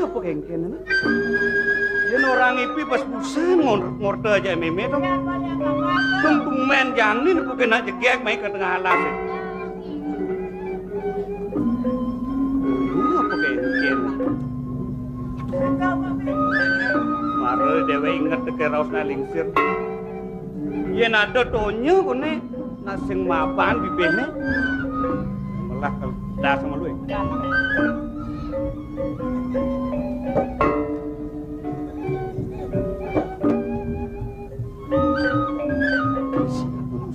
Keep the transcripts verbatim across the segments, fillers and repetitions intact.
Apa kénkén né? Yén orang ipi pas busan ngor-, ngorta aja mémé to. Tung tumén jani né, apa kena jegég mai ka tengah alas. Duh, apa kénkén. Mara déwék inget teké raosné lingsir. Yén ada tonya koné, nah sing mapan bibihné. Melah kel-, das sama lu.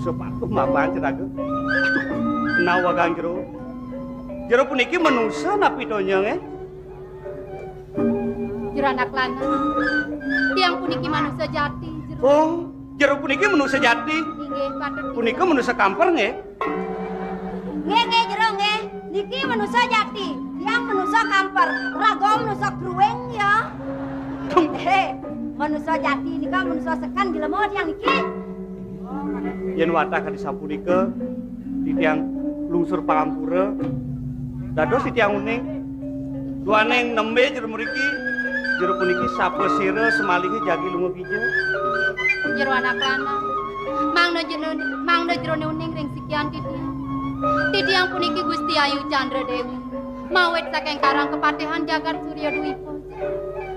Sepatu mapan ceraga. Nawa gang jero. Jero puniki manusa napi tonya, nggih? Jero anak lanang. Tiang puniki manusa jati, jero. Oh, jero puniki manusa jati. Inggih, patut. Punika manusa kamper, nggih? Nggih, nggih, jero, nggih. Niki manusa jati. Tiang manusa kamper. Raga manusa gruing, ya. Tung. Hé, manusa jati nika manusa seken jelema tiang niki. Yén wantah kadi sapunika, titiang lungsur pangampura. Dados titiang uning, duaning nembé jero mriki, jero puniki sapa sira samalihé jagi lunga gija. Jero anak lanang, mangda jero, mangda jeroné uning ring sikian titiang. Titiang puniki Gusti Ayu Candra Déwi, mawit saking Karang Kepatihan Jagat Surya Dwipa.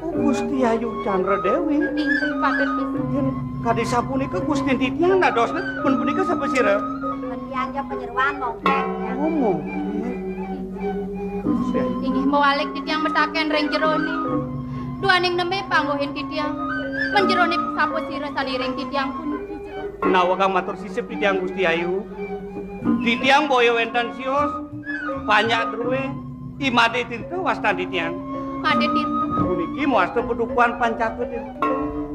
Oh, Gusti Ayu Candra Déwi. Inggih, patut pisan. Yén kadi sapunika Gusti titiang dadosné, pun punika sapa sira? Pun tiang ja panyeroan mongkén, ya. Oh, mongkén. Gusti Ayu. Inggih, mawalik titiang mataken ring jeroné. Duaning nembé pangguhin titiang. Pun jeroné sapa sira sané ring titiang puniki, jero? Nawakang matur sisip titiang Gusti Ayu. Titiang boya wénten sios, panjak druwé, I Madé Tirta wastan titiang. Madé Tirta. Puniki mawasta padukuhan Pancaka Tirta.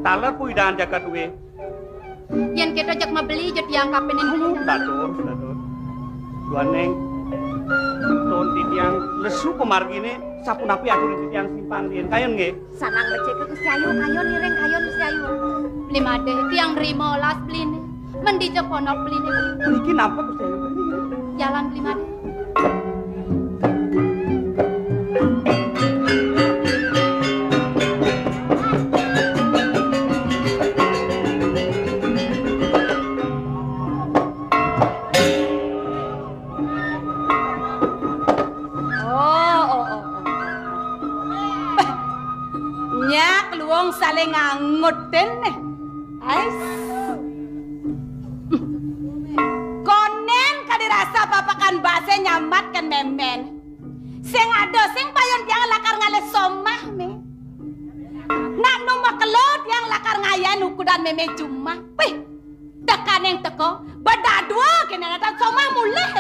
Taler puidan jagat duwé. Yén kéto jeg mabeli ja tiang kapining. Aduh, dados, dados. Duaning, ton titiang lesu pamarginé, sapunapi aturin titiang simpang riin. Kayun nggih. Sanang becik ka Gusti Ayu, kayun ngiring, kayun Gusti Ayu. Beli Madé, tiang nrima olas beliné. Men dija ponok beliné, beli. Niki nampek, Gusti Ayu. Jalan, Beli Madé. Oh, oh, oh, oh. Nyak luung saling ngangutin nih. Ais. Konén kadi rasa papakan basé nyamat kén mémén. Sing ada sing payun tiang lakar ngalih somah, mé. Nak nu makelo tiang lakar ngayahin ukudan mémé jumah. Wih, tekaning teka, bedadua kéné natan somah mulih.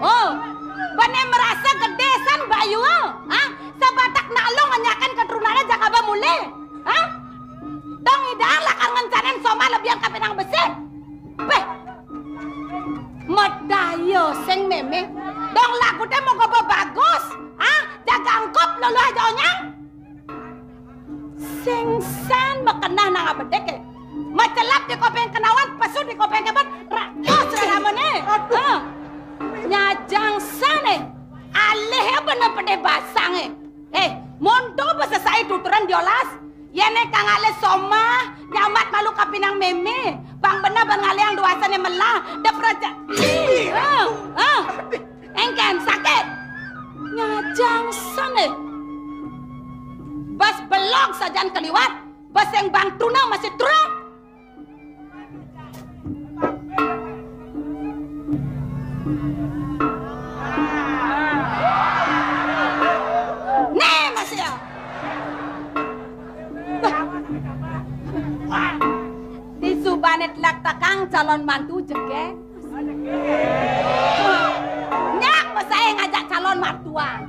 Oh, bené merasa gedé san bayua, ah? Sabatek nak lu ngenyakin keturunané jak aba mulih, ah? Dong idang lakar ngencanin somah lebihan kapinang besik. Béh. Medaya sing mémé. Dong laguté moga bagus, ah? Jaga engkop lolo aja onyang. Sing san makenah nang abedik, é. Macelap di kopéng kenawan, pesu di kopéng kebet, ratus ramané. Aduh. Hah. Nyajang san, é. Alih apa nang pedih basang, é. Eh, monto besesai tuturan diolas. Yén é kang alih somah, nyamat malu kapinang mémé. Bang beneh ban ngalihang duasané melah, dep raja. Hah, hah. Éngkén sakit. Nyajang san, é. Bas belog sajan kaliwat, bas sing bang truna masih truna. Né masih ya. Di subané telak tekang calon mantu jegég. Nyak mesaé ngajak calon martua.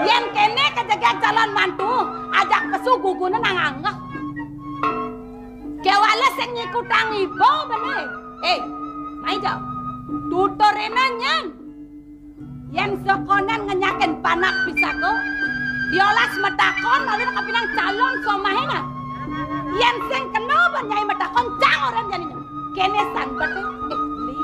Yén kéné kejegég calon mantu, ajak pesu guguné nang anggah. Kéwala sing nyikutang iba bené. Eh, mai ja. Tuturina nyan. Yén sekonan ngenyakin panak pisaka, diolas matakon malu kapinang calon somahé nah. Yén sing kena ban nyai matakon cang orahang jani. Kéné santet, eh, beli.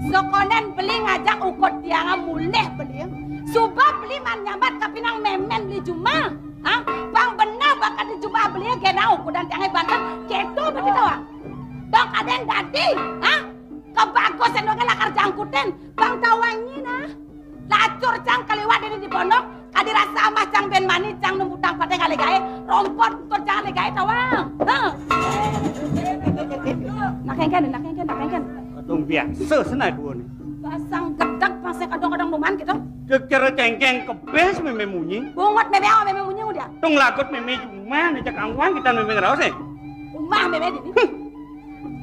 Sekonan beli ngajak ukud tiangé mulih beli. Suba beli man nyambat kapinang mémén beli jumah. Ha? Pang beneh bakal di jumah beli genau kudan tiangé banten. Kéto berarti tawang. Dong kadén dadi, ha? Kebagus endongé lakar jangkutin. Bang tawang nyén, ha? Lacur cang kaliwat dini di pondok, kadi rasa amah cang bén mani cang numbutang pateng alé gaé, rompot tur cang alé gaé tawang. Heh. Nak kéngkén, nak kéngkén, nak kéngkén. Kadung biasa séna duané. Basang gedeg masih kadung-kadung numan gitu. Cék cara céngkéng kebés mémé munyi. Bungut mémé awa mémé munyi ngudiang. Tung lagut mémé jumah né cék angwang kita mémé ngraos é. Umah mémé dini.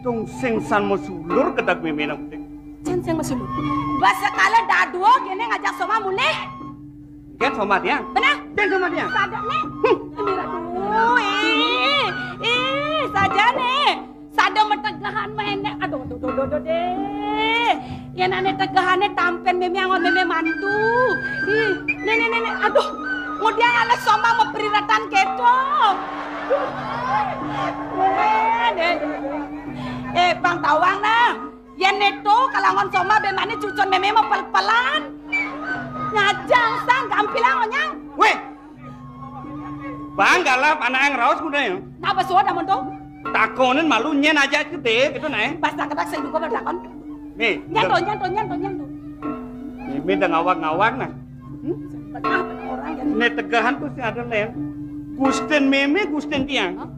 Tung sing san masulur gedeg mémé nang bedik. Cén sing masulur. Bas sekala dadua kéné ngajak soma mulih. Gén soma tiang. Beneh. Gén soma tiang. Sadéné. Aduh, ih, ih, sajané. Sada mategehan méné. Aduh, aduh, aduh, aduh, aduh, deh. Yén ané tegehané tampén mémé angon mémé mantu. Ih, né, né, né, né. Aduh, ngudiang alé soma mapriretan kéto. Duh. Né, né. Eh, pang tawang nah. Yén né to kalangon soma bé mani cucun mémé mapel-pelan. Ngajang sang gampilang onyang. Wéh. Bang galap anak yang raos kuda ya. Napa suwé amun to? Takonin malu nyén aja gedé gitu nah. Pas tak ketak sing duka bertakon. Nih. Nyén to, nyén to, nyén to, nyén to. Mémé da ngawag-ngawag nah. Hmm? Betah, betah orang ya. Né tegehan tuh si ada lén. Gustin mémé, gustin tiang. Hah?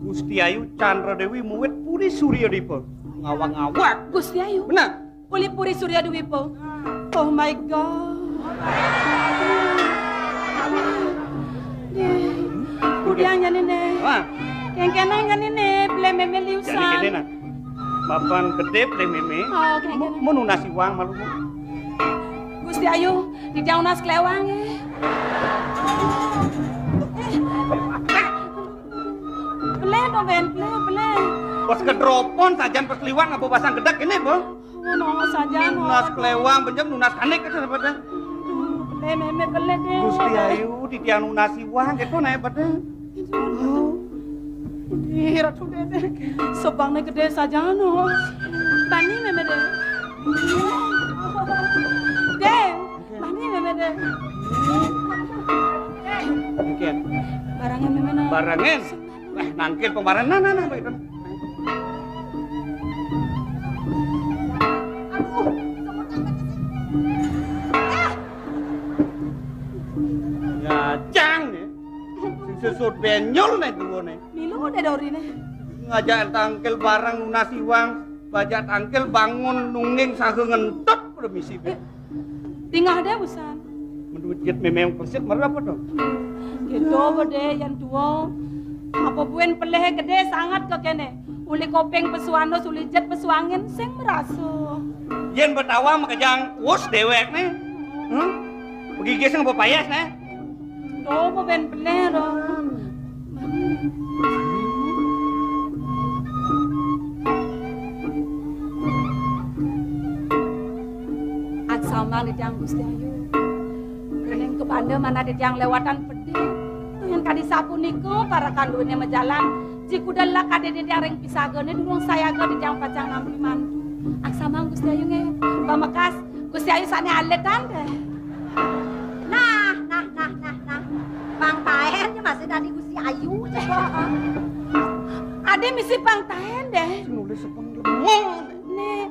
Gusti Ayu Chandra Dewi muwit Puri Surya Dipa. Ngawag-ngawag. Gusti Ayu. Benar. Uli Puri Surya Dwipa. Oh my God. Deh, kudiang jani né. Wah. Kéngkénang jani né, belih mémé liusan. Jani kéné nah. Mapan gedé belih mémé. Oh, kéngkénang. Mu nunas iwang malu. Gusti Ayu, titiang nunas kléwang é. Belih dong, Ben, belih, belih. Pas kedropon sajan pas liwat ngapa basang gedeg ini, Bu? Ngono saja, nunas kléwang, benjang nunas kanik itu sebenarnya. Aduh, belih, mémé belih deh. Gusti Ayu, titiang nunas iwang, gitu nah, pada. Ih, Ratu Dédé. Sebangné gedé saja, no. Bani mémé deh. Deh, bani mémé deh. Mungkin. Barangin mémé, no. Barangin. Wah, nangkil pembaran. Nah, nah, nah, baik, nah. Ya, jang, ya. Sing sesut benyol né duwone. Milu deh doriné. Ngajak tangkil barang nunas iwang, bajak tangkil bangun nungging saha ngentut pada misi bé. Tingah deh busan. Menurut jet mémé persit merep apa to? Gitu bedé yan tua. Apa buin pelih gedé sangat ke kéné. Uli koping pesuanus, uli jet pesuangin sing merasa. Yén betawa makejang us déwék né. Huh? Begigis ngapa payas né? Tuh, apa ben bener, dong. Aksaman titiang Gusti Ayu. Ning kabanda manah titiang lewatan pedih. Yen kadi sapunika parakan duwene majalan, jikuda lak kadene titiang ring pisagané durung sayaga titiang pacang nampi mantu. Aksaman Gusti Ayu nggih. Pamekas Gusti Ayu sane aletan deh. Nah, nah, nah, nah, nah. Bang Taen ya masih dadi Gusti Ayu coba. Ade misi Bang Taen deh. Nulis sepeng lemong. Nih.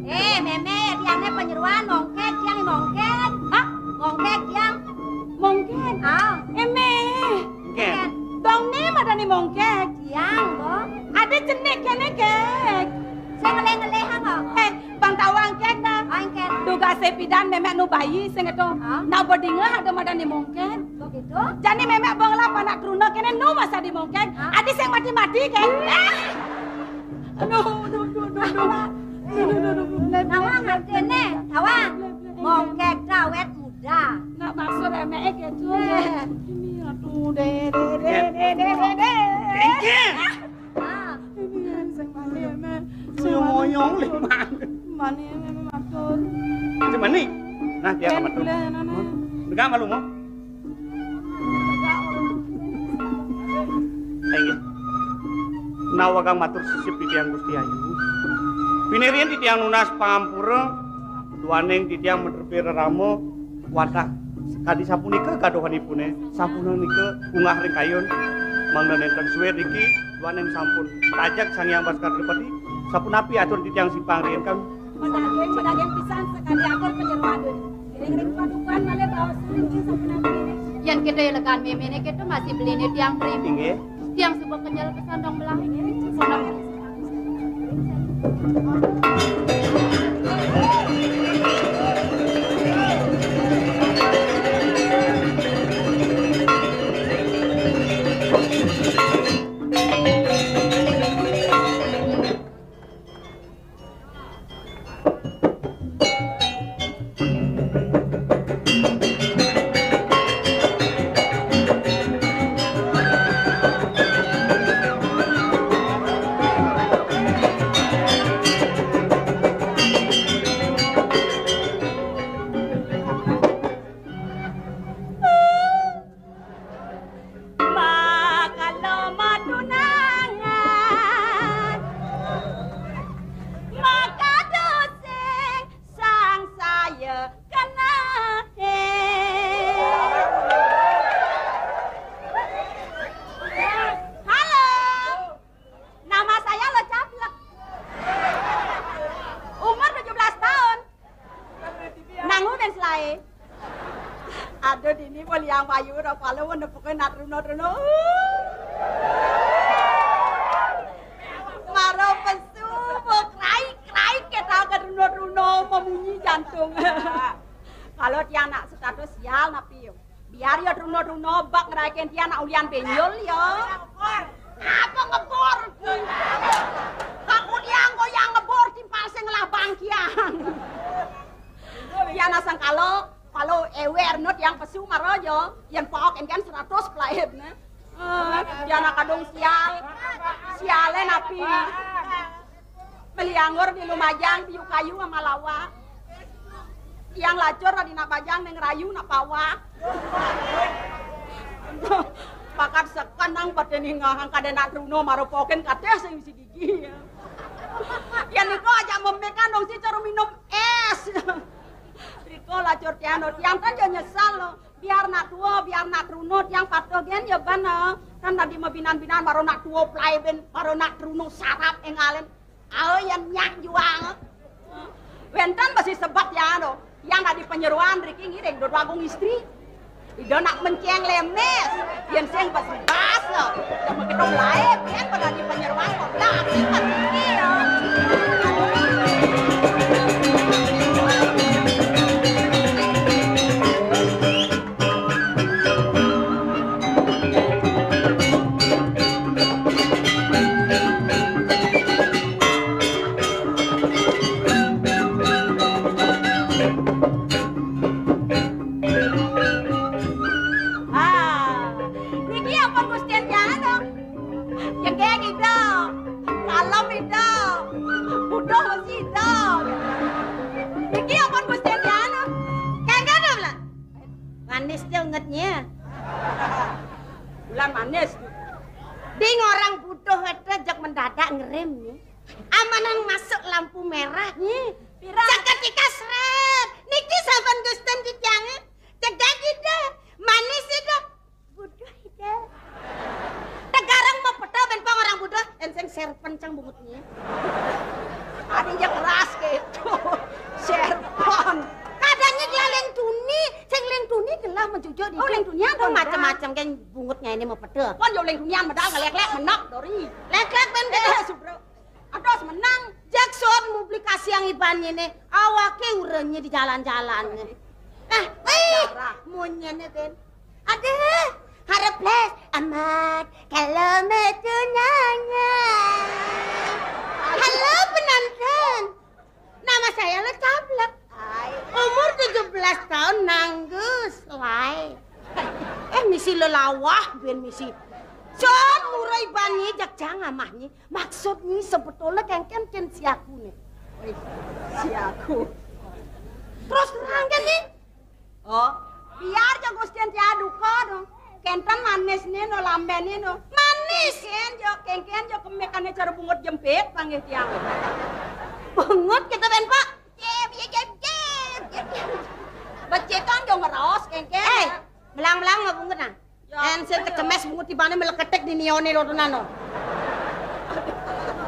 Eh, Meme, tiangnya penyeruan, mongkek, tiang mongkek. Hah? Mongkek, tiang. Mongkek? Ah. Eh, Me. Mongkek. Bang nih madani mongkek. Tiang, Bang. Ade cenik kene kek. Saya ngeleh-ngeleh, Bang. Eh, Bang tawang kek dah. Ah, kek. Duga sepidan memek nu bayi sing itu. Hah? Nah, bedinga ada madani mongkek. Begitu? Jani memek bang lah panak truna kene nu masa di mongkek. Hah? Adi sing mati-mati kek. Eh. Aduh, aduh, aduh, aduh, aduh. Nawang artine, nawang. Mongkek dawet muda. Nak maksud emeke gitu. Eh. Ini aduh, deh, deh, deh, deh, deh, deh, deh. Kengkeng. Ah. Ini sing mati, Mek. Sing moyong lima. Mani, Mek, matur. Sing mani. Nah, dia matur. Enggak malu mau. Inggih. Nawa kang matur sisip titiang Gusti Ayu. Pinirian titiang nunas pangampura, duaning titiang medrepe rerama, Wantah kadi sapunika gaduhanipuné, sampun nika unggah ring kayun, mangda nénten sué riki duaning sampun rajeg Sang Hyang Baskara Dipati, sapunapi atur titiang simpang riin kan? Madaging, madaging pisan sakadi atur panyeroan. Iring ring padukuhan malih baos ring sapunapi. Yén kéto ya legan méméné kéto masih beliné tiang trima. Inggih. Tiang suba kenyel pesan dong belah. Makelo matunangan, makadosing sangsaya kenehé. Halo, nama saya Lo Cablek. Umur tujuh belas tahun. Nangu ben selae. Aduh, dini mau liang payu, ora pala mau nepukin nak truna-truna. Maro pesu, mau kerai-kerai, kita ke truna-truna, memunyi jantung. Kalau tiang nak status sial, napi yo? Biar ya truna-truna, bak ngeraikin tiang nak ulian benjol ya. Apa ngebor? Aku tiang kok yang ngebor, timpal sing ngelah bangkiang. Tiang asang kalau, kalau ewer no tiang pesu maro ya, yang paok kan seratus pelaib ne. Eh, tiang nak kadung sial, siale napi? Meli anggur di Lumajang, piu kayu sama lawa. Tiang lacur di nak bajang, neng rayu nak pawa. Pakat sekenang pate ningahang kada nak truna maro poken kateh sing isi gigi. Ya niko aja membekan dong si cara minum es. Riko lacur tiang do, tiang kan ya nyesal lo. Biar nak tua, biar nak truna, tiang patuh gen ya bana. Kan tadi mabinan-binan maro nak tua plai ben, maro nak truna sarap engalen. Ao yan nyak juang. Wénten besi sebab ya, no. Yang tadi panyeroan riki ngiring dua agung istri. Ida nak menceng lemes, yen sing besi bas, no. Yang begitu lain, yang pada di panyeroan kok dah, sing besi ya. Ah, niki ampun Gustian Jano. Jegég ida, kalem ida, buduh mesti ida. Niki ampun Gustian Jano. Kagak ada, Bla. Manis dia ungetnya. Bulan manis. Ding orang buduh ada jak mendadak ngerem nih. Amanan masuk lampu merah nih. Pira? Seketika seret. Niki saban Gusten di tiangnya. Cegah gitu. Manis itu. Buduh itu. Tegarang mau peta ben pang orang buduh. Enseng serpen cang bungutnya. Ada yang keras gitu. Serpen. Kadangnya gelaleng tuni, sing leng tuni gelah mencucuk di. Oh, leng tunian kan macam-macam kan bungutnya ini mau peta. Kan yo leng tunian medal ngelek-lek menak dori. Lek-lek ben eh, subro. Aduh, semenang. Jackson publikasi yang iban ini, awake urenya di jalan-jalan. Eh, eh, monyene ben. Aduh, harap les amat kalau metu nanya. Halo penonton. Nama saya Lo Cablek. Umur tujuh belas tahun, nanggus, lai. Eh, misi lelawah, ben misi. Son murai bani jak jang amahnya. Maksudnya sebetulnya kengken ken siaku nih. Wih, siaku. Terus terang kan nih? Oh, biar jago Gustian tiada duka dong. Kenten manis nih no, lamben nih no. Manis. Kengken jo, kengken jo kemekane cara bungut jempit panggil tiang. Bungut kita ben, Pak. Jep, jep, jep, jep, jep. Becik kan dong Raos kéngkén. Eh, melang-melang mau bungut nah. Ya, en sing ampun, ya. Tekemes bungut tibane meleketik di nione lotunan no.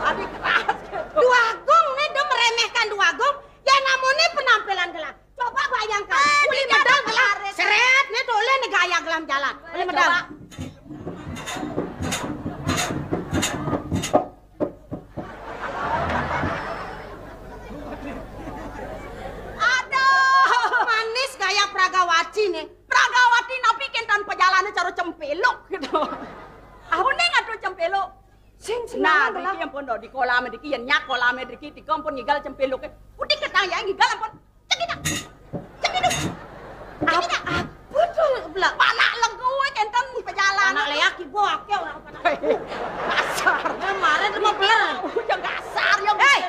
Adik keras. Duagung nih do meremehkan Duagung. Ya namanya penampilan gelang. Coba bayangkan. Eh, uli medal gelang. Seret nih tole nih gaya gelang jalan. Uli medal. Coba. Aduh, manis gaya Pragawati nih. Pragawati napi kénten pejalane cara cempeluk gitu. Aku ning aduh cempeluk. Sing seneng. Nah, driki ampun do, di kolame driki, yen nyak kolame driki, tika ampun ngigal cempeluke. Udik ketang ya ngigal ampun. Cekita. Cekita. Apa, apa tuh, Blak? Panak legu kénten pejalan. Panak leak ibu ake orang panak. Kasar. Kemarin mau beler. Udah kasar ya. Hei.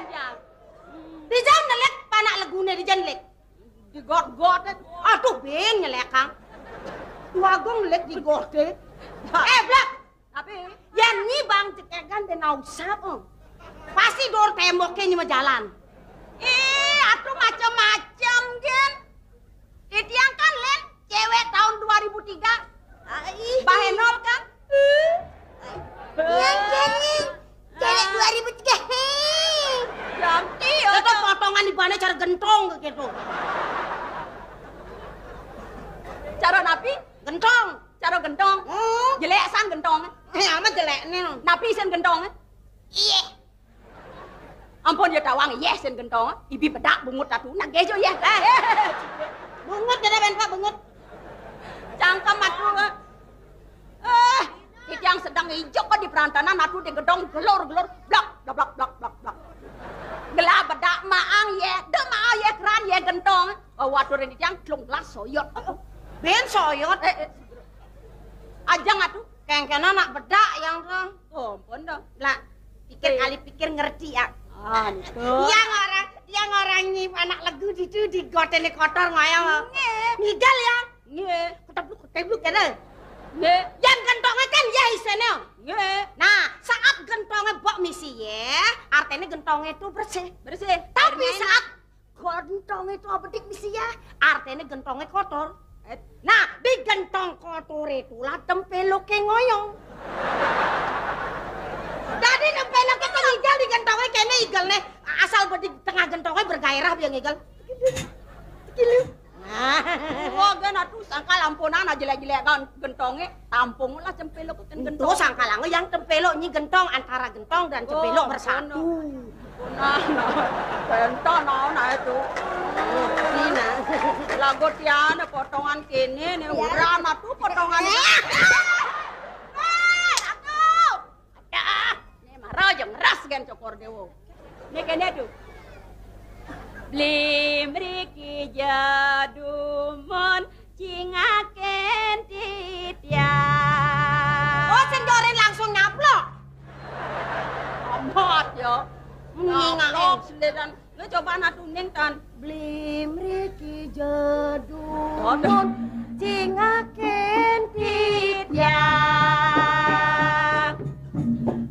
Dijan nelik panak legune dijan lik. Digot-got. Aduh, ben nyelekang. Duagung lik digote. Eh, Blak. Tapi yen nyi bang cekegan de nausap, eh. Pasti dor temboke nyi majalan. Ih, atuh macem-macem, Gen. Titiang kan, Len, cewek tahun dua ribu tiga. Ai. Bahenol kan? Yang Gen, Ning. Cewek dua ribu tiga. Hei. Ganti, ya, itu potongan ibane cara gentong gitu. Cara napi? Gentong. Cara gentong. Hmm. Jelek san gentong. Eh, amat jelek nih. Napi isin gentong? Iya. Ampun ya tawang, iya isin gentong. Ibi bedak bungut atu. Nak gejo ya. Eh. Bungut kada ben Pak bungut. Cangkem atu. Eh, titiang sedang ijuk kok di perantanan atu di gedong gelor-gelor blak blak blak blak blak. Gelah bedak maang ya, de maang ya keran ya gentong. Oh, waduh ini tiang telung gelas soyot. Ben soyot. Eh, eh. Ajang atuh. Kengkena nak bedak yang tuh. Oh, ampun dah. Lah, pikir kali pikir ngerti ya. Ah, niku. Yang orang, yang orang nyi anak legu ditu digotene kotor ngoyong. Nggih. Ngidal ya. Nggih. Ketebluk, ketebluk kene. Nggih. Yang gentongnya kan ya isene. Nggih. Nah, saat gentongnya bok misi ya, artinya gentongnya itu bersih. Bersih. Tapi saat gentong itu abedik misi ya, artinya gentongnya kotor. Eh. Nah, di gentong kotor itulah tempeloke ngoyong. Jadi tempeloke kan igal di gentongnya kene igal nih, asal bedik tengah gentongnya bergairah biang igal. Gila. Nah. Wah, gen atuh sangkal ampunan aja jelek-jelek kan gentongnya. Tampung lah cempeluk kan. Itu gentong. Sangkalang yang cempeluk nyi gentong antara gentong dan cempeluk bersatu. Nah, nah. Gentong nah, nah itu. Ini nah. Lagu tiana potongan kene nih, ya. Urana tuh potongan. Eh, atuh. Adah, nih mara aja ngeras gen cokor dewo. Nih kene tuh. Beli mriki jadumun cingaken titiang. Oh, sing doren langsung nyaplok. Amat ya. Nyaplok seledan. Lu coba natuning tan. Beli mriki jadumun cingaken titiang.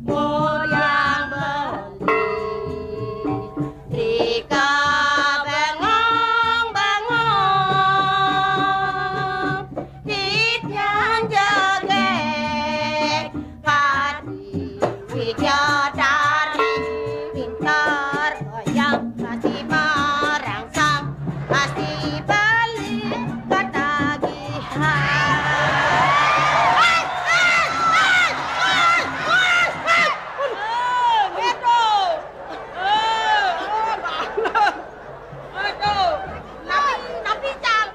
Goyang beli rika bengong-bengong. Titiang jegeg kadi widyadari pinter goyang pasti merangsang pasti beli ketagihan. Aduh, napi, napi, Cang?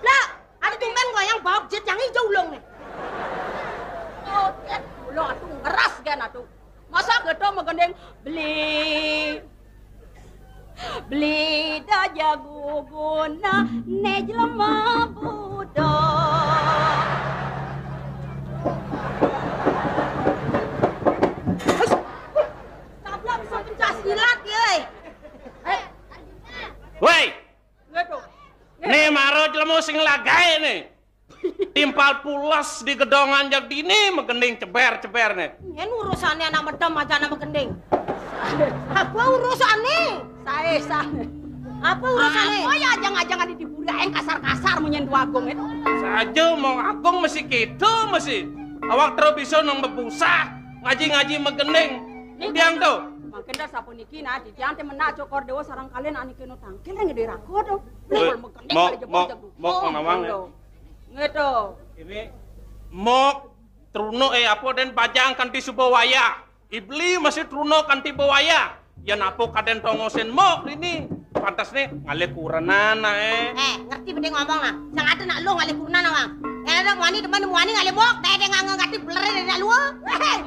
Lah, ada tumben goyang bawa jet yang hijau ulung nih. Oh, jet ulung atuh ngeras kan atuh. Masa gitu magending beli, beli da jago guna ne jelema budak. Tabla bisa pencak silat, yeuy. Woi, Nggih, Dok. Nih mara jelema sing lagae nih. Timpal pules di gedongan jak dini magending ceber-ceber nih. Yen urusane anak medem aja anak magending. Apa urusane? Sae, sae. Apa urusane? Apa ya aja Aja nggak diburi ae kasar-kasar munyen Déwa Agung itu. Saja mau agung masih gitu masih. Awak terus bisa nang bebusah, ngaji-ngaji megending. Nih, tiang tuh. Mangkin dah sapuniki nah, titiang té menak cokor déwa sareng kalian ané kena tangkil yang gede raga tuh. Woi, megending mau, kali jebol mau, jago. Mau nawang ya? Gitu. Ini mok truna eh apa den bajang kanthi suba wayah. Ibli masih truna kanthi bawaya. Yan apa kadén tongosin mok rini. Pantes né ngalih kurenan ae. Eh, ngerti bedé ngomong nah. Sing ada nak lu ngalih kurenan awang. Eh, ada muani demen muani ngalih mok, deh deh nggak ngerti beler deh nak lu. Hei,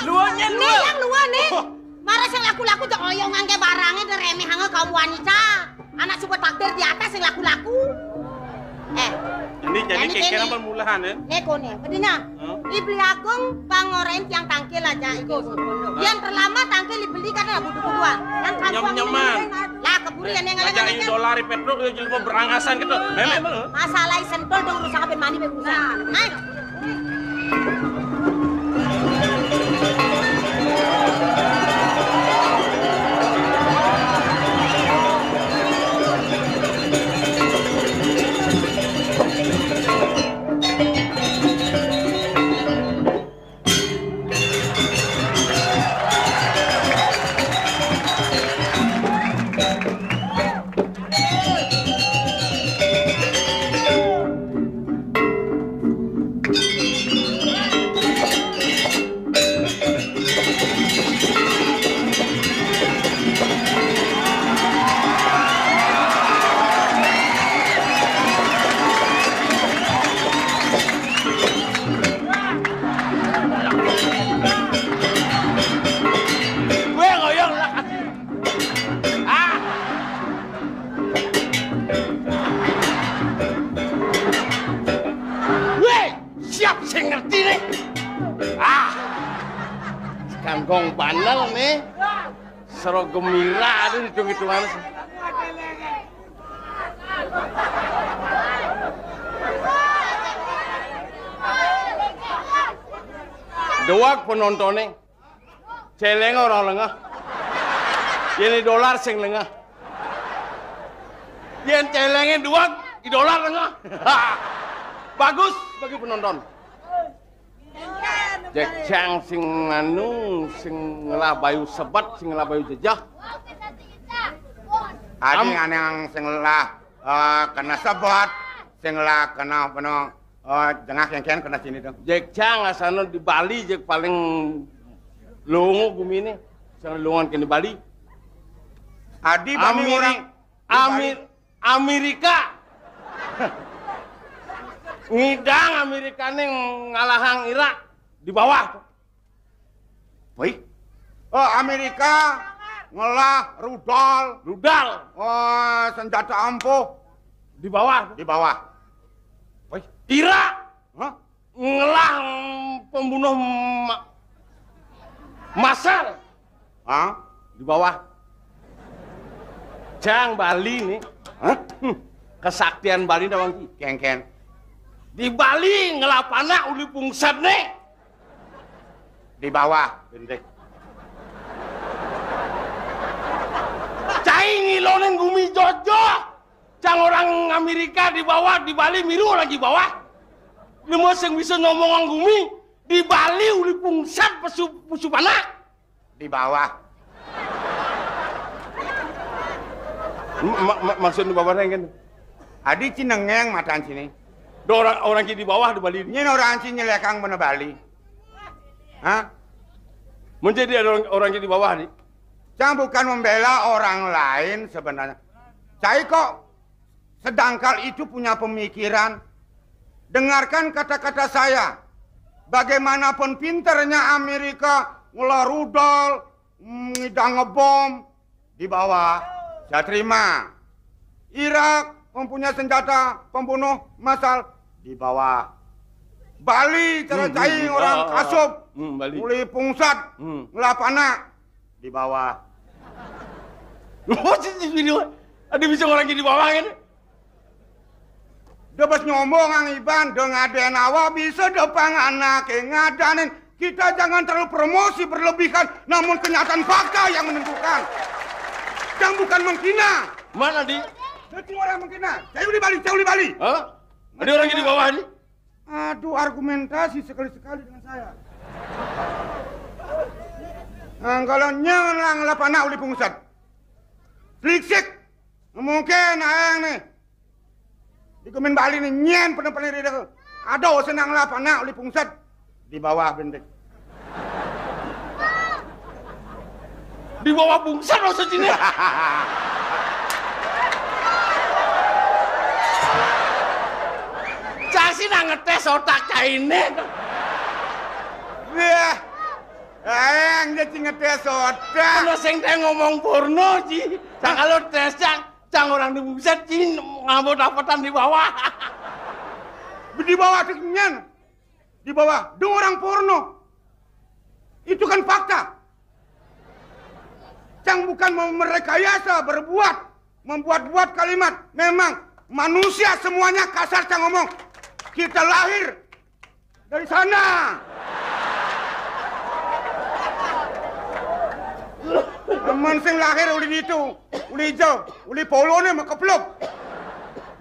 luanya lu. Nih yang lu nih. Marah sing laku-laku jek oyong ngangge barangnya deh remeh hange kaum wanita. Anak coba takdir di atas sing laku-laku. Eh, ini jadi kekira permulaan ya. Neko nih, bedina. Ibli Agung pangorain tiang tangkil aja iku. Yang terlama tangkil dibeli kan butuh butuhan. Kan nyam-nyaman. Lah keburu ya neng ngajak dolar di Petro ya jadi berangasan gitu. Memang lo. Masalah sentol dong rusak apa mani berusaha. Nah. Gue ngoyong lah kasih. Ah. Weh, siap sing ngerti nih. Ah. Sekan gong bandel nih. Sero gembira ada hitung-hitungan. Dewak penontonnya. Celeng orang lengah. Ini dolar sing lengah. Yen celengnya dua, di dolar lengah. Bagus bagi penonton. Jejang sing anu, sing ngelah bayu sebet, sing ngelah bayu jejah. Adi nganeng sing ngelah eh, kena sebet, sing ngelah kena peno Oh, jengah kengken kena sini dong. Jek cang asana di Bali jek paling longo gumine. Sing longan kene Bali. Adi bani Ameri-, orang di Bali. Amir-, Amerika. Ngidang Amerikane ngalahang Irak di bawah. Wih. Oh, Amerika ngelah rudal. Rudal. Oh, senjata ampuh. Di bawah. Di bawah. Wih. Irak. Hah? Ngelah pembunuh ma-, masal. Hah? Di bawah. Cang Bali nih. Hah? Hmm. Kesaktian Bali nawang ki. Kengken. Di Bali ngelah panak uli pungset nih. Di bawah, bendek. Cai ngilonin gumi jojo. Cang orang Amerika di bawah, di Bali miru lagi bawah. Nemu sing bisa ngomong gumi di Bali uli pungset pesu, pesu panak. Di bawah. Ma, ma, maksud di bawah kan? Adi cinengeng matan sini. Do orang, orang ki di bawah di Bali. Nyen orang sini lekang bener Bali. Hah? Menjadi ada orang, orang ki di bawah nih. Saya bukan membela orang lain sebenarnya. Saya kok sedangkal itu punya pemikiran. Dengarkan kata-kata saya. Bagaimanapun pinternya Amerika ngelah rudal, ngidang ngebom, di bawah. Saya terima. Irak mempunyai senjata pembunuh massal di bawah. Bali cara cai orang kasub. Hmm, Bali. Mulai pungsat, ngelah panak di bawah. Ada bisa orang di bawah kan? Debes nyombong ang Iban, de ngaden awak bisa depang anake ngadanin. Kita jangan terlalu promosi berlebihan, namun kenyataan fakta yang menentukan. Dan bukan menghina. Mana di? Cai orang mungkin nah. Cai uli Bali, cai uli Bali. Hah? Ada orang di bawah ni? Aduh, argumentasi sekali-sekali dengan saya. Nah, kalau nyen lang lapana uli pungsat. Sliksik. Mungkin aeng nih. Di kemin Bali nih nyen pernah paling rida. Ada senang lapana uli pungsat. Di bawah bentik. Di bawah pungsat maksud sini. Cang sih nang ngetes otak cai ini. Wah, aeng dia sing ngetes otak. Kena sing teh ngomong porno, Ci. Cang kalau tes, Cang, Cang orang di pungsat, Ci, ngambut dapetan di bawah. Di bawah tuh nyen. Di bawah, dong orang porno. Itu kan fakta. Cang bukan mau merekayasa, berbuat, membuat-buat kalimat. Memang manusia semuanya kasar, Cang ngomong. Kita lahir dari sana. Aman sing lahir uli itu, uli hijau, uli polo nih makeplok.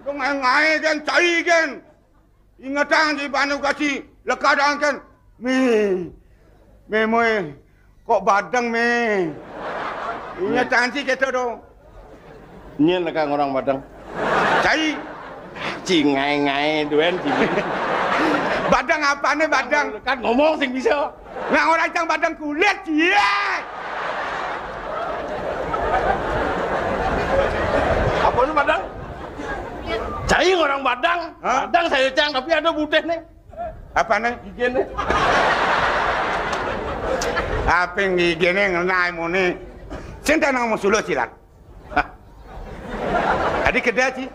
Dong ngae-ngae gen, cai gen. Ingetang di banu gaci, leka dangken. Mi, mi moe, kok badeng mi. Ingetang ci kita dong. Nyen leka orang badeng. Cai. Ci ngae-ngae duen ci. Badeng apane badeng? Kan ngomong sing bisa. Nah, orang cang badeng kulit, cie. Apa lu badeng? Cai orang badeng. Hah? Badeng saya cang, tapi ada putih nih. Apa nih? Gigi nih. Apa yang gigi nih ngenai muni? Cinta nang mau suluh silat. Adi keda ci.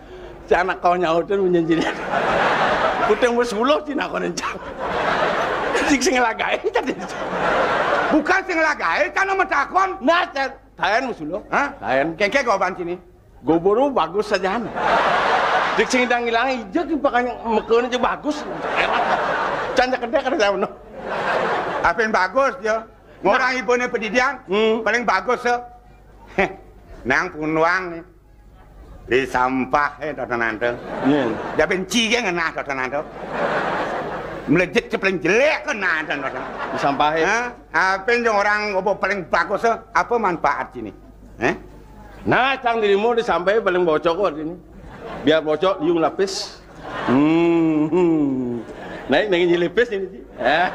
Si anak kau nyautin menjanjinya. Putih mau suluh ci nak kau nencang. Sing sing lagai tadi. Bukan sing lagai, kan nama takon. Nah, taen mau suluh. Hah? Taen. Kengke kau ban sini. Goboro bagus saja. Dik sing dang ilang ijo ki pakai mekon aja bagus. Enak. Canja kedek ada saya no. Apin bagus dia. Ngorang ibune pedidian, hmm, paling bagus se. Nang punuang nih. Di sampah eh dodonan tuh. Iya. Dia benci ge ngenah dodonan tuh. Melejit ke paling jelek ke nah dodonan. Di sampah eh. Hah? Apin yang orang obo paling bagus se? Apa manfaat sini? Eh? Nah, cang dirimu di sampah paling bocok kok sini. Biar bocok, liung lapis. Hmm, hmm. Naik naik nyelipis ini sih. Eh.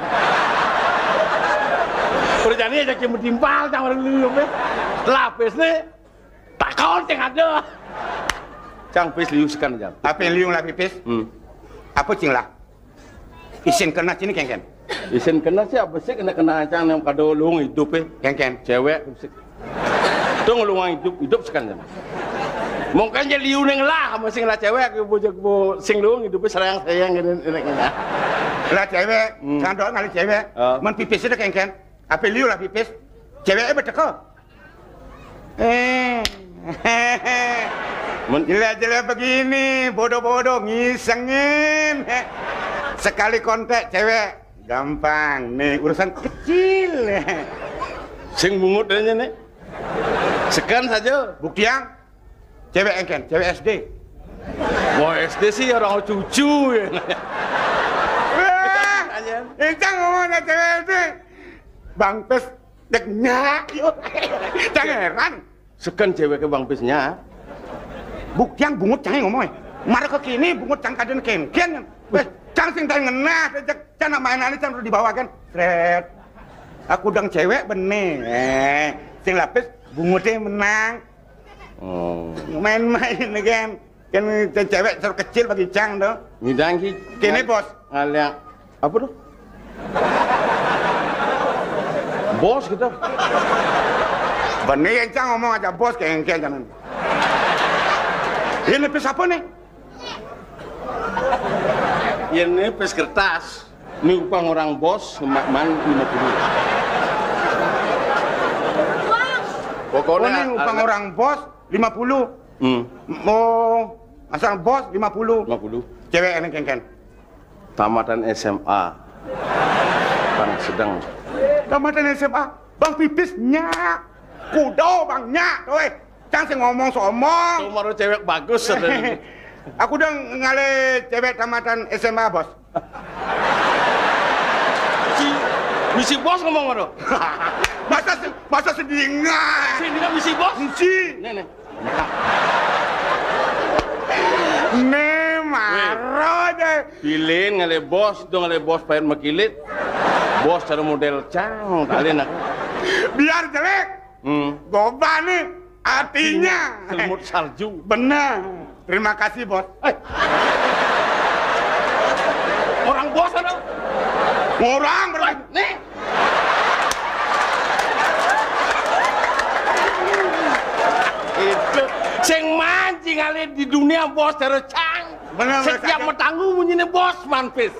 Perjani aja kimu timpal cang orang dulu ya. Lapis nih. Takon yang ada. Cang pis liu sekan jam. Apa yang liu lah pipis? Hmm. Apa cing lah? Isin kena sini kengken. Isin kena sih apa sih kena kena cang yang kado luung hidup eh. Kengken. Cewek sih. Tuh ngeluang hidup, hidup sekarang. Mungkin jadi liu neng lah, masih ngelah cewek, bojok bo sing luung hidup sayang sayang gini ini. Lah cewek, hmm, sandok ngali cewek. Oh. Man pipis itu kengken. Apa liu lah pipis? Ceweknya beteko. Eh. Men- Jelek-jelek begini, bodoh-bodoh ngisengin. Sekali kontak cewek gampang. Nih urusan kecil. Sing bungut aja nih. Sekian saja. Bukti yang cewek engken, cewek S D. Wah, S D sih orang cucu ya. Wah, Encang ngomong ada cewek S D. Bang Pes deknya, yuk. Jangan heran. Sekian ceweknya Bang Pesnya. Bukti yang bungut cang ngomong. Mara ke kini bungut cang kaden kengken. Weh, cang sing tadi ngenah, cang nak mainan cang udah dibawa kan. Sret. Aku dang cewek benih. Eh, sing lapis bungutnya menang. Oh. Main-main kan. Kan cewek ser kecil bagi cang tuh. Ngidang ki. Kini bos. Ngaliang apa tuh? Bos gitu. Benih yang cang ngomong aja bos kayak engke jangan. Ini pis apa nih? Ini pis kertas. Ini upah orang bos, man lima puluh. Pokoknya oh, ini upah orang bos lima puluh. Hmm. Oh, asal bos lima puluh. Lima puluh. Cewek ini kengken. Tamatan S M A. Bang sedang. Tamatan S M A. Bang pipisnya. Kudo bangnya, tuh. Cang sing ngomong somong. Tuh, baru cewek bagus. Aku udah ngalih cewek tamatan S M A, Bos. Si, misi bos ngomong ngono. Masa se-, masa sedingan? Sedingan misi bos? Si. Nih, nih. Nih, maro deh. Pilih ngalih bos, dong ngalih bos pain makilit. Bos cara model cang, kali nak. Biar jelek. Hmm. Goba nih artinya. Selimut salju. Benar. Terima kasih, Bos. Eh. Orang bos ada. Orang berarti. Nih. Itu sing mancing kali di dunia bos terus cang. Benar, setiap benar. Metanggu bunyinya bos manpis.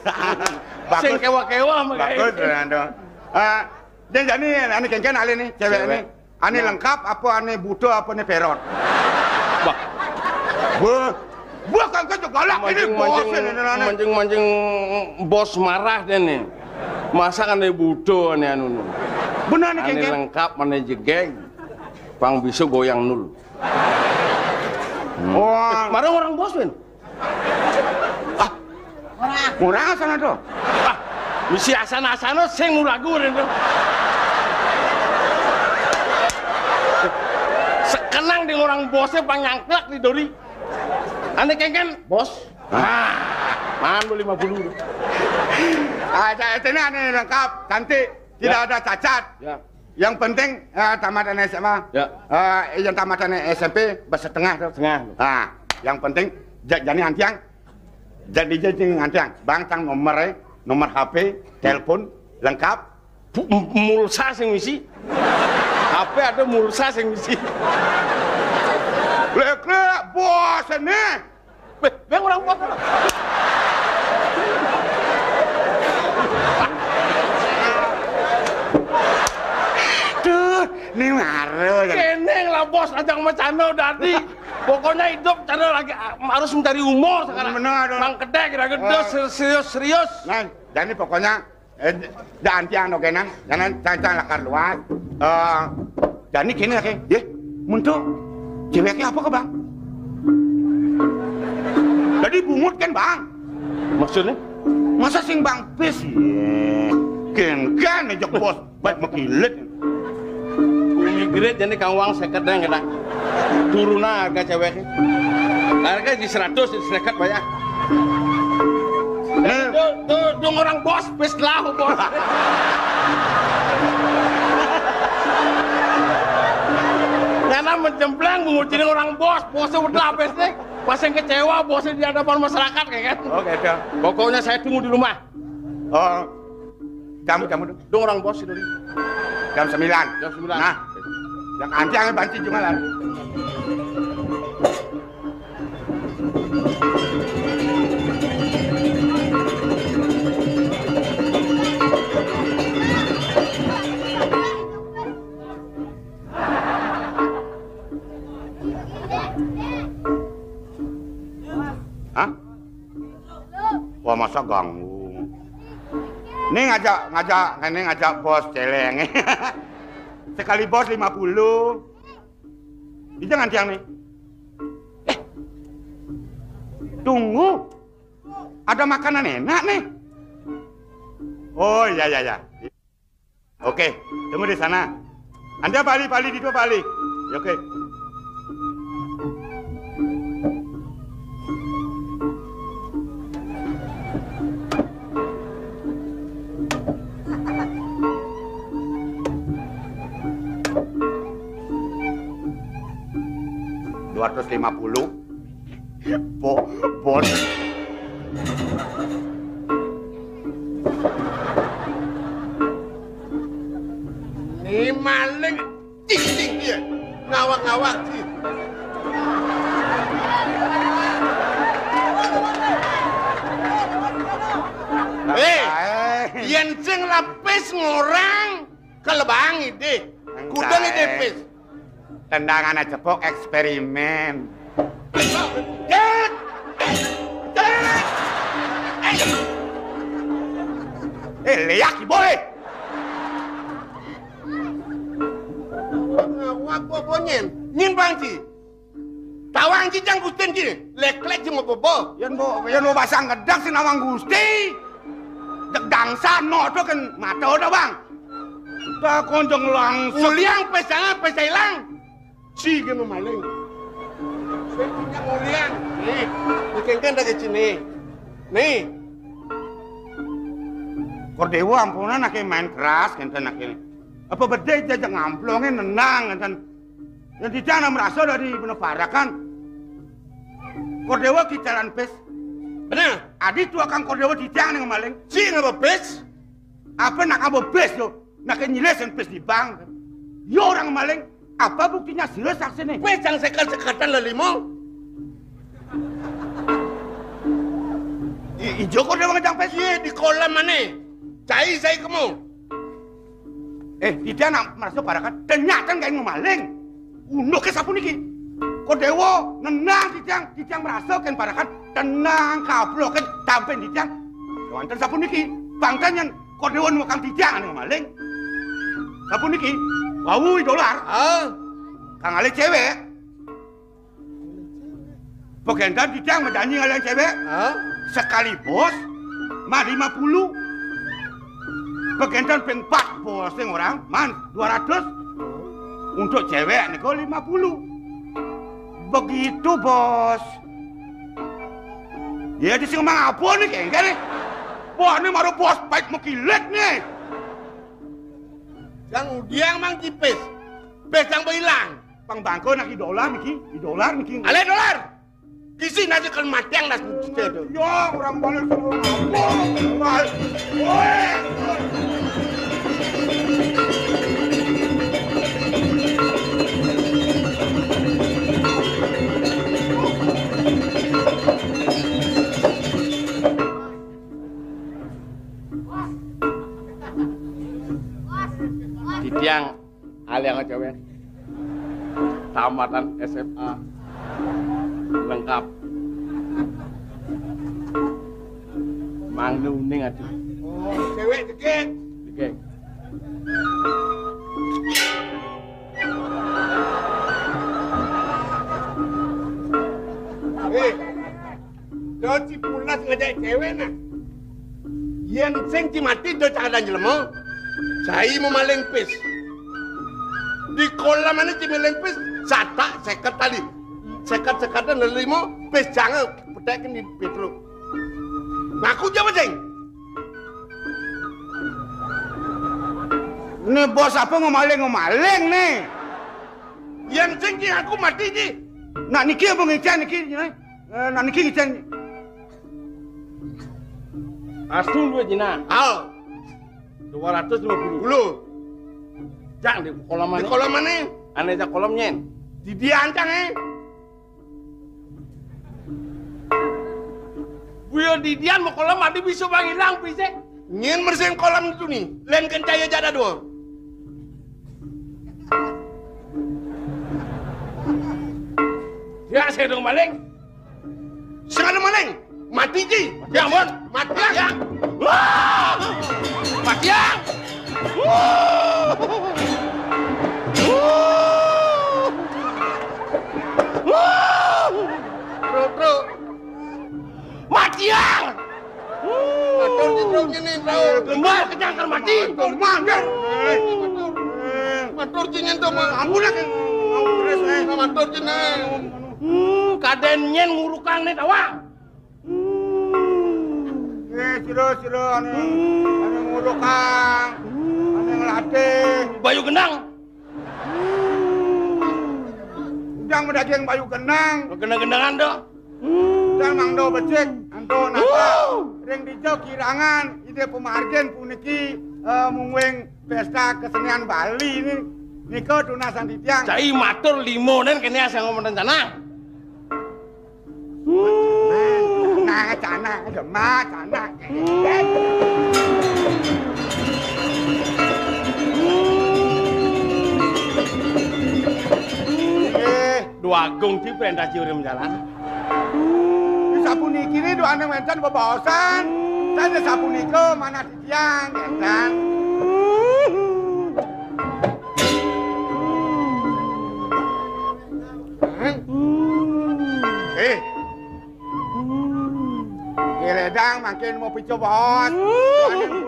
Sing kewa-kewa. Bagus, Fernando. Eh, Jani, ane kéngkén alih né, cewek né. Cewek. Ane lengkap apa ane buta apa ane peron? Bah. Bah. Bah, kan kan galak ini bos ini, ini, ini. Mancing-mancing bos marah deh nih. Masa ane buta ane anu. Bener nih, ane kéngkén. Lengkap ane jegég. Pang bisa goyang nul. Wah. Marah orang bos, Win. Ah, murah sana tuh. Ah, misi asana-asana sing muragu rindu. Sekenang di orang bosnya panyangklak di dori. Ane kéngkén, bos. Ah, man lu lima puluh. Ah, ca-, cina ane lengkap, cantik, tidak ada cacat. Ya. Yang penting, eh, tamatan S M A. Ya. Eh, yang tamatan S M P, bersetengah tuh. Setengah. Ah, yang penting, ja-, jani antiang, jadi jani antiang. Bang, cang nomor, eh, nomor H P, telepon, lengkap. Pu-, m-, mulsa sing misi. H P ada mulsa sing misi. Lek, lek, bos ini. Beh, beh, orang bos. Tuh, ini maro. Kéné lah bos, ajang macano dadi. Pokoknya hidup cara lagi, ah, harus mencari umur sekarang. Bener, bener. Mang kedé kira gedé, serius-serius. Nah, jadi pokoknya Eh, da antiang no kénang, jangan cang-cang lakar luas. Eh, jani kéné ké, yé, mun to ceweknya apa ke, Bang? Jadi bungut kan, Bang? Maksudnya? Masa sing Bang pis? Yé, kéngkén ajak bos, baik makilit. Umi gerit jani kang wang seket dang kena. Turun harga ceweknya. Harga di seratus, di seket banyak. Tuh, tuh, tuh orang bos, pis lah, bos. Karena menjempleng, mengucilin orang bos, bosnya udah habis nih. Pas yang kecewa, bosnya di hadapan masyarakat, kayak kan. Oke, dah. Pokoknya saya tunggu di rumah. Oh, kamu, kamu dong. Dong orang bos itu. Jam sembilan. Jam sembilan. Nah, yang anti yang banci jumalan. Hah? Wah, masa ganggu. Nih ngajak, ngajak, ini ngajak bos celeng. Sekali bos lima puluh. Ini jangan tiang nih. Eh, tunggu. Ada makanan enak nih. Oh, iya, iya, iya. Oke, tunggu di sana. Anda balik, balik di dua balik. Ya, oke. Dua ratus lima puluh. Bo-, bos. Ini maling, cing, cing, dia. Ngawak-ngawak, cing. Eh, yén sing lapis ngorang, kelebangi deh. Kudu ngidih pis. Tendangan aja pok eksperimen. Jet! Jet! Eh, léak ibu, eh. Ngawak bobonyen. Nyin bang ci. Tawang ci jang Gustin ci. Lek-lek ci mau bobo. Yen bo, yen bo basang gedek sing nawang Gusti. Dek dangsa no to kan mata udah, Bang. Tak konjong langsung. Uliang pesanga pesailang. Ci ge mamaling. Nguliang. Nih, dikengken dah ke sini. Nih. Kor Dewa ampunan ake main keras kenten ake. Apa bedai jajak ngamplonge nendang kenten. Yang titiang nak merasa dari bener parakan. Kor Dewa kicaran pes. Bener. Adi tua kang Kor Dewa titiang nih ngemaling. Ci ngapa pes? Apa nak ngapa pes yo? Nak nyilesen pes di bank. Yo orang maling. Apa buktinya sira saksine? Pes yang sekat-sekatan lelimo. I, ijo Kor Dewa ngejang pes? Iya, di kolam mana? Cai saya kemu. Eh, titiang nak merasa parakan, ternyata kayak ngemaling. Unduk ke sapu niki. Kor Dewa, nenang titiang, titiang merasa kan parakan, tenang, kaplo kan tampen titiang. Wonten sapu niki, bangtan yang Kor Dewa nukang titiang anu ngemaling. Sapu niki, wau dolar. Ah. Kang ale cewek. Pegentan titiang menjanji ngalian cewek. Hah? Sekali bos, mah lima puluh. Pegentan ping empat bos yang orang, man dua ratus. Untuk cewek niku lima puluh. Begitu, Bos. Ya, di sing ngomong apa nih, kengke nih? Wah, ini maru bos pait mekilit nih. Yang udiang mang tipis. Bes yang hilang. Pang bangko nak idola niki, idola niki. Ale dolar. Kisi nasi kan matiang nas mucite tu. Ya, orang balik semua. Woi. Titiang Aliang cewek. Tamatan S M A. Lengkap. Mang uning aja. Oh, cewek dikit. Dikit. Eh. Do ci pulas ngejak cewek nah. Yen sing ci mati do cakadan jelema. Cai mau maling pis. Di kolam mana ci maling pis? Satak seket tali. Seket-seketan lelimo pis jangan petekin di Petruk. Ngaku jawab sing. Ini bos apa ngemaling-ngemaling nih? Yang sing ci aku mati ci. Nah niki apa ngicen niki? Eh, nah niki ngicen. Astung dua jina. Al. Dua ratus lima puluh. Puluh. Jang di kolam mana? Di kolam mana? Ane jak kolam nyen. Di dia ancang eh. Buya didian mau kolam mati bisa bang hilang bisa. Nyen mersing kolam itu nih. Len kencaya jada dua. Ya saya dong maling. Sing ada maling. Mati ji. Ya ampun. Mati ya. Wah! Mati ya. Wah! Wah! Bro, bro. Mati ya. Matur ci, Bro, ngene, Bro. Kembang kejangkar mati. Matur, matur. Matur ci nyen to, Mas. Ampun lah, Kang. Matur ci, nah. Hmm, kaden nyen ngurukang ne tawang. Hmm. Eh, sira, sira, anu, anu ngurukang. Anu nglatih. Bayu Gendang. Udang medaging bayu genang. Genang-genangan to. Dan mangdo becik, anto nata. Ring dija kirangan, ide pamargin puniki, eh, mungguing pesta kesenian Bali ini. Nika tunasan titiang. Cai matur lima nen kene asal ngomong rencana. Nah, cana, demak, cana. Eh, Dwagung ci perintah ci urim jalan. Sapuniki ne doane wenten bebaosan. Saja sapunika manah titiang, ngeten. Ledang mangkin mau pica baos. Anu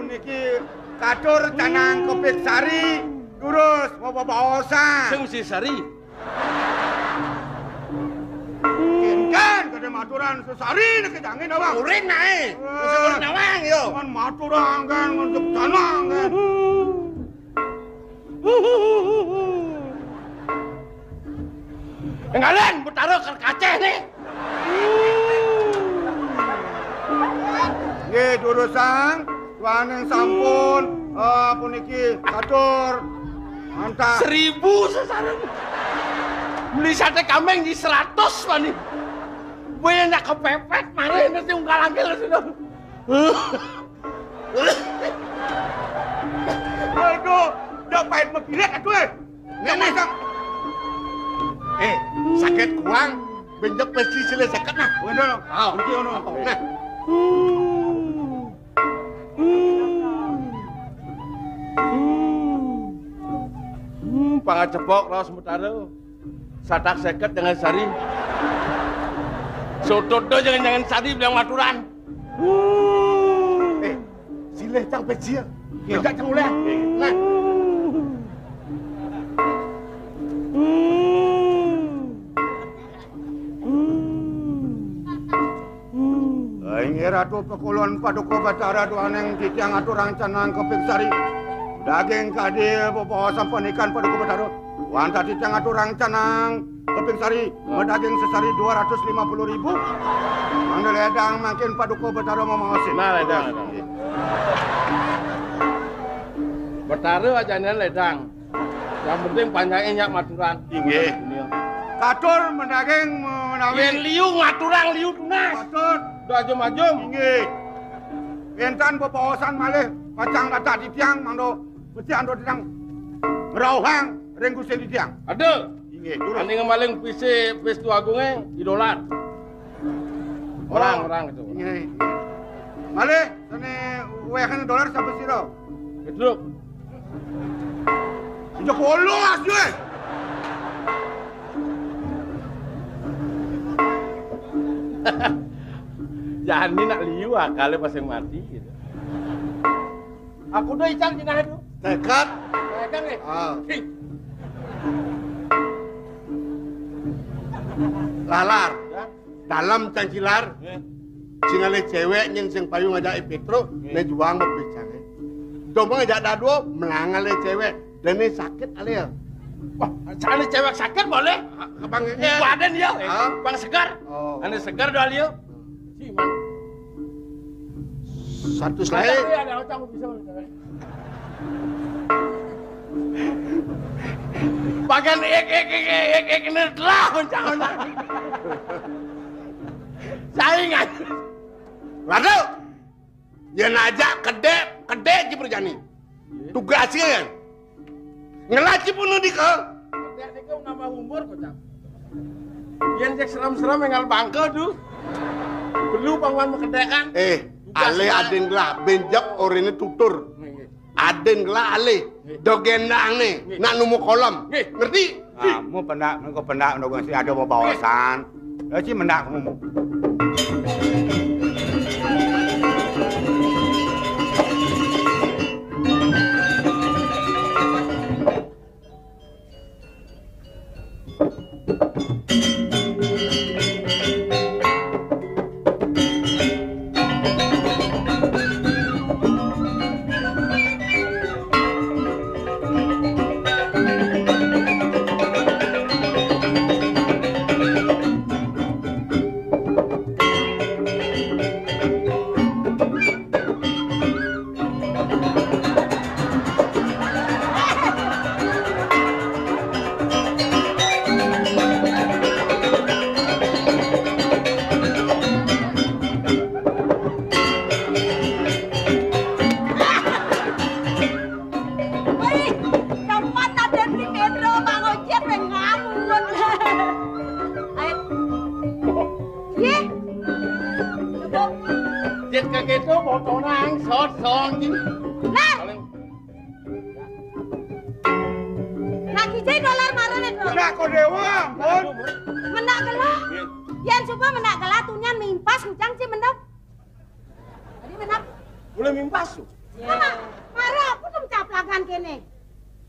puniki katur canang kepik sari, durus mau babaosan. Sing mesti sari. Kinten kada maturan sesari niki jangin awang. Urin nae. Wah. Urin nawang yo. Kan maturan kan, ngunjuk canang kan. Enggalan, Betara ker kaceh nih. Nggih, durusang, duaning sampun, eh, puniki katur. Mantap. Seribu sesareng. Beli sate kambing di seratus wani. Gue nak kepepet, mari nanti ungkal angkil sudah. Aduh, udah pahit begilet atuh, eh. Nenek. Eh, sakit kuang, benjek pasti silih seket nah. Waduh, oh, niki ono. Nah. Hmm, pangacepok raos Betara. Satak seket jangan sari. Sototno jangan-jangan sari bilang maturan. Eh, silih cang pejil. Iya. Tidak cang oleh. Nah. Inggih Ratu, pakulon Paduka Batara duaning titiang aturang canang keping sari. Daging kadi bebaosan panikan Paduka Batara. Wantah titiang aturang canang keping sari, madaging sesari dua ratus lima puluh ribu. Mangda ledang mangkin Paduka Batara mamaosin. Nah, ledang, ledang. Batara ajanan ledang. Yang penting panjangnya nyak maturan. Inggih. Katur madaging menawi. Yen liu ngaturang liu tunas. Patut. Udah ajum-ajum. Inggih. Wénten bebaosan malih pacang dadak titiang mangda becik antuk titiang ngrauhang ring Gusti titiang. Ada. Inggih, durus. Ane ngemaling pisi Pistu Agunge, I Dolar. Orang, oh, orang itu. Inggih. Malih sane wéhane dolar sampun sira? Gedruk. Jepolo asli. Jani nak liu akale pas yang mati gitu. Aku do ical jinah itu. Tekad. Tekad nih. Ah. Hih. Lalar. Ya. Dalem cang cilar. Eh. Sing ale cewek nyen sing payu ngajak Petro, eh, ne juang bepicange. Domang ngajak dadua, melang ale cewek. Dene sakit ale ya. Wah, ale cewek sakit boleh? Abang, eh. Badan ya, eh. Ah. Bang segar. Oh. Ane segar do ale ya. Si man. Satu selain. Ada, ada, ada, bisa. Bagian ik, ik, ik, ik, ik, ini telah, uncang, uncang. Saingan. Waduh. Yen ajak kedek, kedek ci berjani. Tugasnya kan. Ngelah ci pun dika. Kedek niku nambah umur, kocak. Yen cek serem-serem engal bangke, duh. Belu pangwan mekedek kan. Eh, tugas ale kan. Adin lah, benjep orene tutur. Nggih. Adin kelak alih, nggih, do gendang ne, nggih, nak numu kolom. Nggih. Ngerti? Kamu pendak, engko pendak, nunggu si ada bebaosan. Ya, si mendak kamu. Wih, temen ada beli Pedro, Bang Ojek, weh, ngamun. Ayo. Yeh. Jet kageto botonang sot song. Nah. Nah, kijai dolar marane, Bro. Mendak ko dewa, ampun. Mendak gelah. Yen suba mendak gelah tunyan mimpas ngujang ci mendem. Mimpas tuh. Mama, mara apa tuh caplagan kene?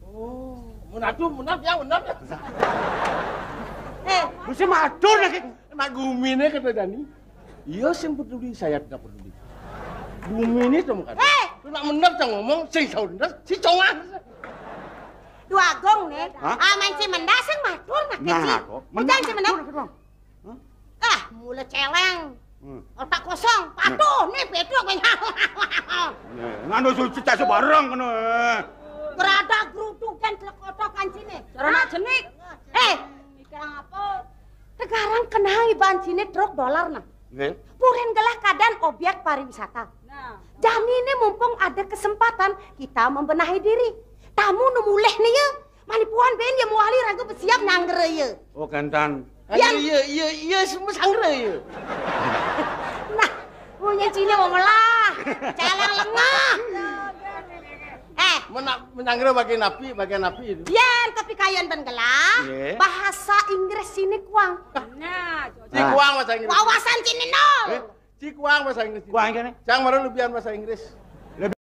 Oh, mun atuh, mun ya, bener ya. Eh, mesti matur lagi. Nak gumine kata Dani. Iya, sing peduli, saya tidak peduli. Gumine tuh kan. Eh, lu nak bener tuh ngomong, sing saudara, si congah. Dua gong nih. Hah? Ah, main si Menda sing matur nak. Nah, kok. Jangan si Menda. Matur, matur, Bang. Hah? Ah, mula celeng. Hmm. Otak kosong, patuh, nih Petruk banyak. Nah, nganu suci tak sebarang kena. Geradak geruduk dan telekotok kancine. Cara nak jenik. Eh, mikirang apa? Tegarang kenal iban sini truk dolar nah. Nggih. Purin gelah keadaan objek pariwisata. Nah. Jani ini mumpung ada kesempatan kita membenahi diri. Tamu nu mulih nih ya, manipuan ben ya muali ragu bersiap nyanggere ya. Oh, kantan. Iya, iya, iya, iya, semua sangre ya. Nah, punya Cina mau melah, celeng lengah. Eh, mena-, menyangre bagian api, bagian api itu. Yen tapi kayan ben gelah, iya, bahasa Inggris sini kuang. Nah, si kuang bahasa Inggris. Wawasan sini nol. Eh, si kuang bahasa Inggris. Kuang kene? Cang baru lebihan bahasa Inggris.